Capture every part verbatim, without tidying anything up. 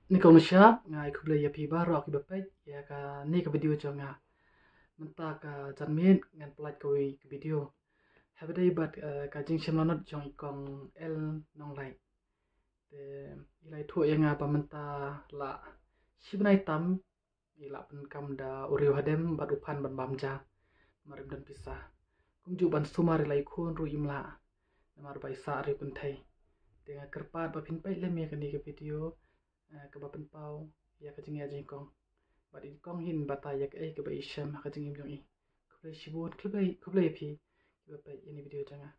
Ni kong sha, nga ai khublei ïa phi baroh kiba peit ïa kane ka video jong nga. Mynta ka janmiet ngan pynlait kawei ka video. Haba dei bad, eh, ka jingshim lanot jong i kong L Nonglait. Te i la ïathuh ïa nga ba mynta la shi bnai tam i la pyndonkam da u riew hadem bad u phan ban bam ja. Namar im don pisa. Kumjuh ban sumar ïa la i khun ruh im lah. Namar ba i sah riew kynthei. Te nga kyrpad ba phin peit lem ïa kane ka video, eh, kaba pynpaw ïa ka jingïaid jingkong. Bad i kong hin batai ïa kaei kaba i shem ha ka jingim jong i. Khublei shibun, khublei, khublei ïa phi kiba peit ïa kane ka video jong nga.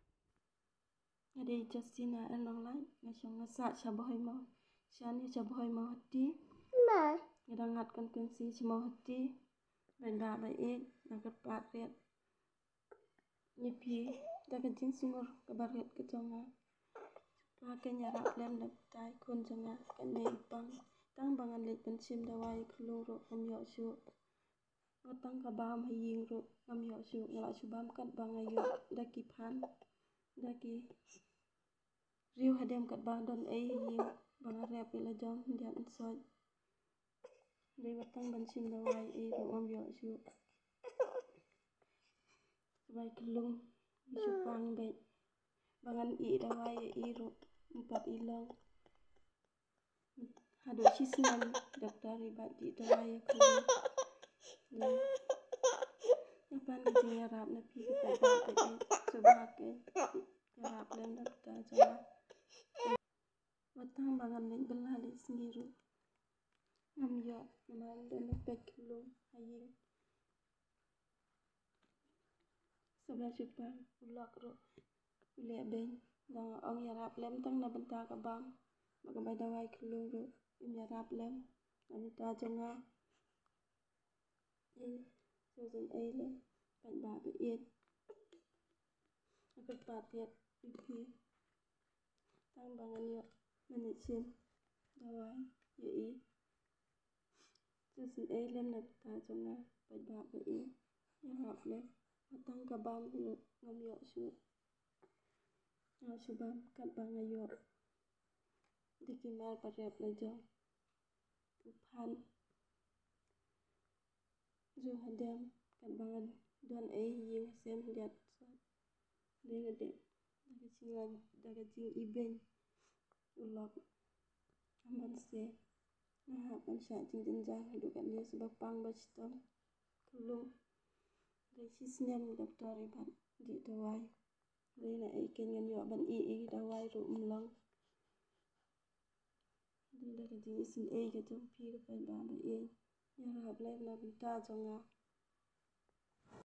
Nga dei Justina L Nonglait, nga shong nga sah sha Bhoi Maw. Shane sha Bhoi Mawhati. Nga dang ngat constituency sha Mawhati. Bad ba ba ïeit, nga kyrpad riat ïa phi da ka jingsngur kaba riat ka jong nga. Ba kin ïarap lem da batai khun jong nga, kane i pang. Tang ba ngan leit ban shim dawai khlung ruh ngam ïoh shuh. Nga tang ka bam ha ïing ruh ngam ïoh shuh, nga la shu bam katba nga ïoh da ki phan, da ki riew hadem katba don ei ha ïing ba nga rep ïa la jong hyndiat hynsoit. Dei ba tang ban shim dawai ei ruh ngam ïoh shuh. Dawai khlung shu pang beit. Ba ngan ïeh dawai ïa i ruh ym pat i long. Haduh shisnem doktor i bat dih dawai ïa khlung. Ïa pan ka jingïarap na phi ka paidbah ka ïeit, sngewbha ka ïarap lem doktor jong nga. Wat tang ba ngan leit bylla leit sngi ruh ngam ïoh namar don la peit khlung ha ïing. Sngewbha shu pang, u lok ruh u leh beiñ. Dang ong ïarap lem tang na bynta ka bam, ba ka bai dawai khlung ruh im ïarap lem na bynta jong nga. Ei, sngewsih ei lem, paidbah ba ïeit. Nga kyrpad ïa phi. Tang ba ngan ïoh ban ïa shim dawai ïa i. Sngewsih ei lem na bynta jong nga, paidbah ba ïeit. Ïarap lem. Wat tang ka bam ruh ngam ïoh shuh. Nga shu bam katba nga ïoh. Da ki mar ba rep la jong. U phan. Ju hadem katba nga don ei ha ïing ha sem hyndiat. Dei nga dei da ka jing, da ka jingibeiñ u lok. Kam ban se, nga hap ban shah jingjynjar haduh katne, sngewbha pang ba shitom. Khlung, dei shisnem doktor i bat dih dawai. Dei na ei keiñ ngan ïoh ban ïeh ïa ki dawai ruh ym long. Dei da ka jingisynei ka jong phi ka paidbah ba ïeit. Ïarap lem na bynta jong nga.